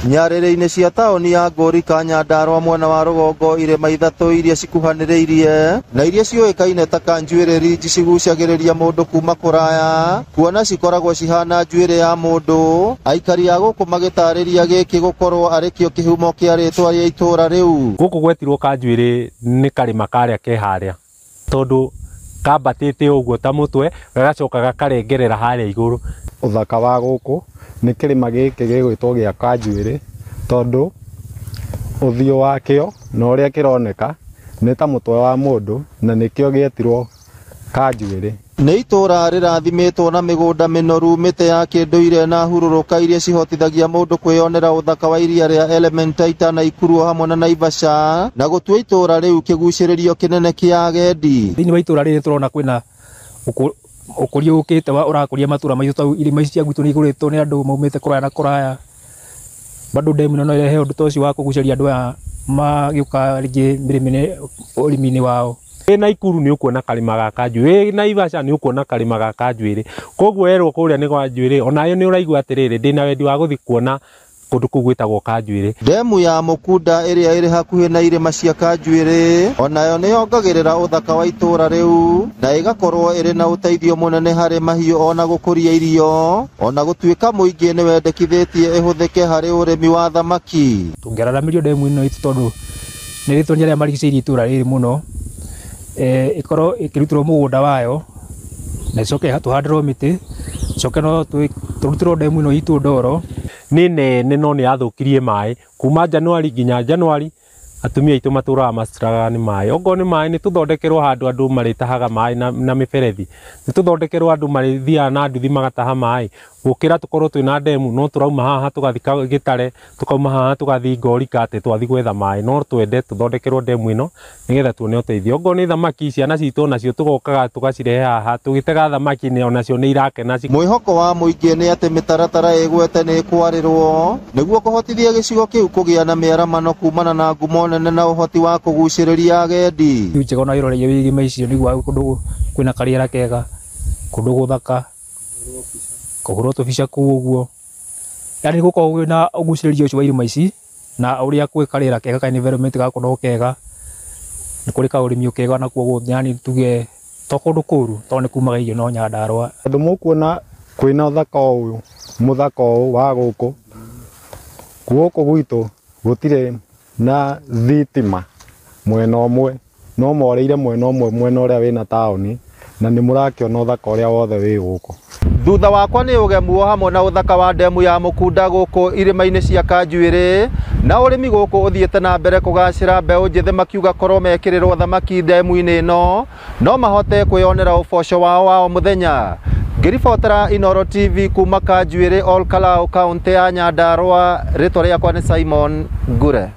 Nyarĩrĩ-inĩ cia taũni ya Ngorika Nyandarua mwena wa rũgongo irĩma ithatũ iria cikuhanĩrĩirie na iria ciũĩkaine ta Kanjuĩrĩ Ridge cigucagĩrĩria mũndũ kuma kũraya kuona cikoragwo cihana njuĩrĩ ya mũndũ. Aikari a gũkũ magĩtarĩria gĩkĩ gũkorwo arĩ kĩo kĩhumo kĩa rĩtwa rĩa itũũra rĩu. Gũkũ gwetirwo Kanjuĩrĩ nĩ karĩma karĩa ke harĩa tondũ kambatĩte ũguo ta mũtwe gagacoka gakarengerera harĩa igũrũ. Ũthaka wa gũkũ nĩ kĩrĩma gĩkĩ gĩgwĩtwo gĩa Kanjuĩrĩ tondũ ũthiũ wakĩo na ũrĩa kĩroneka nĩ ta mũtwe wa mũndũ na nĩkĩo gĩetirwo Kanjuĩrĩ. Nĩ itũũra rĩrathimĩtwo na mĩgũnda mĩnoru, mĩtĩ ya kĩndũire na hurũrũka iria cihotithagia mũndũ kwĩyonera ũthaka wa iria rĩa Elementaita na Ikuru hamwe na Naivasha na gũtua itũũra rĩu kĩgucĩrĩrio kĩnene kĩa agendi. Thĩinĩ wa itũũra rĩrĩ tũrona kwĩna ũkũria ũkĩte wa ũrakũria matũũra maitũ tondũ irĩma ici cia gwitũ nĩ igũrĩtwo nĩ andũ maumĩte kũraya na kũraya. Bado ndemu ĩno no ĩrehe ũndũ ta ũcio wa kũgucĩrĩria andũ aya magĩũka rĩngĩ ũrĩmi-inĩ wao. Wĩ Naikuru nĩ ũkuona karĩma ga Kanjuĩrĩ, wĩ Naivasha nĩ ũkuona karĩma ga Kanjuĩrĩ. Koguo werwo kũrĩa nĩ gwa Njuĩrĩ, onayo nĩ ũraigua atĩrĩrĩ, ndĩna wendi wa gũthiĩ kuona kũndũ kũu gwĩtagwo Kanjuĩrĩ. Ndemu ya Mukunda ĩrĩa ĩrĩ hakuhĩ na irĩma cia Kanjuĩrĩ onayo nĩ yongagĩrĩra ũthaka wa itũũra rĩu na ĩgakorwo ĩrĩ na ũteithio mũnene harĩ mahiũ ona gũkũria irio, ona gũtuĩka mũingĩ nĩ wendekithĩtie ĩhũthĩke harĩ ũrĩmi wa thamaki. Tũngĩararamĩrio ndemu ĩno itũ tondũ nĩ rĩtwa nĩ arĩa marigicĩirie itũũra rĩrĩ mũno, ĩkorwo ĩkĩrutĩrwo mũgũnda wayo na ĩcoke tũhandĩrwo mĩtĩ, ĩcoke no tũrutĩrwo ndemu ĩno itũ ndoro. Nĩ nene no nĩ yathũkirie maĩ kuma Januari nginya Januari atumia aitũ matũraga maciraga nĩ maĩ. Okorwo nĩ maĩ nĩ tũthondekerwo handũ andũ marĩtahaga maĩ na mĩberethi, nĩ tũthondekerwo andũ marĩthiaga na nduthi magataha maĩ, gũkĩra tũkorwo twĩna ndemu no tũrauma haha tũgathiĩ Gĩtare, tũkauma haha tũgathiĩ Ngorika atĩ twathiĩ gwetha maĩ. No twende tũthondekerwo ndemu ĩno nĩgetha tuone ũteithio. Okorwo nĩ thamaki, ciana citũ onacio tũgokaga tũgacirehe haha tũgĩtega thamaki onacio nĩ irakena. Mwĩhoko wa mũingĩ nĩ atĩ mĩtaratara ĩgwete nĩ ĩkwarĩrwo nĩguo kũhotithia gĩcigo kĩu kũgĩa na mĩaramano kumana na ngumo nene na ũhoti wa kũgucĩrĩria agendi. View njega ona ĩroreire wĩ irĩma icio nĩguo kũndũ kwĩna karĩera kega, kũndũ gũthaka, kũhũrwo tũbica kũu ũguo, yaani gũkorwo kwĩna ũgucĩrĩrio ũcio wa irĩma ici na ũrĩa kwĩ karĩera kega ka environment gakũ no kega, nĩ kũrĩ kaũrĩmi kega nakuo yaani tuge to kũndũ kũru tondũ nĩ kumaga irio no Nyandarua. Tondũ mũkuona kwĩna ũthaka ũyũ, mũthaka ũyũ wa gũkũ, gũkũ gwitũ gũtirĩ na thitima mwena ũmwe, no morĩire mwena ũmwe, mwena ũrĩa wĩna taũni, na nĩ mũrakĩona ũthaka ũrĩa wothe wĩ gũkũ. Thutha wakwa nĩ ũgemu o hamwe na ũthaka wa ndemu ya Mukunda gũkũ irĩma-inĩ cia Kanjuĩrĩ na ũrĩmi gũkũ ũthiĩte na mbere kũgacĩra, mbeũ njĩthĩ makiuga korwo mekĩrĩrwo thamaki ndemu-inĩ ĩno no mahote kwĩyonera ũboco wao wa o mũthenya. Ngĩribotera Inooro TV kuma Kanjuĩrĩ, Ol Kalou, kaũntĩ ya Nyandarua, rĩtwa rĩakwa nĩ Simon Ngure.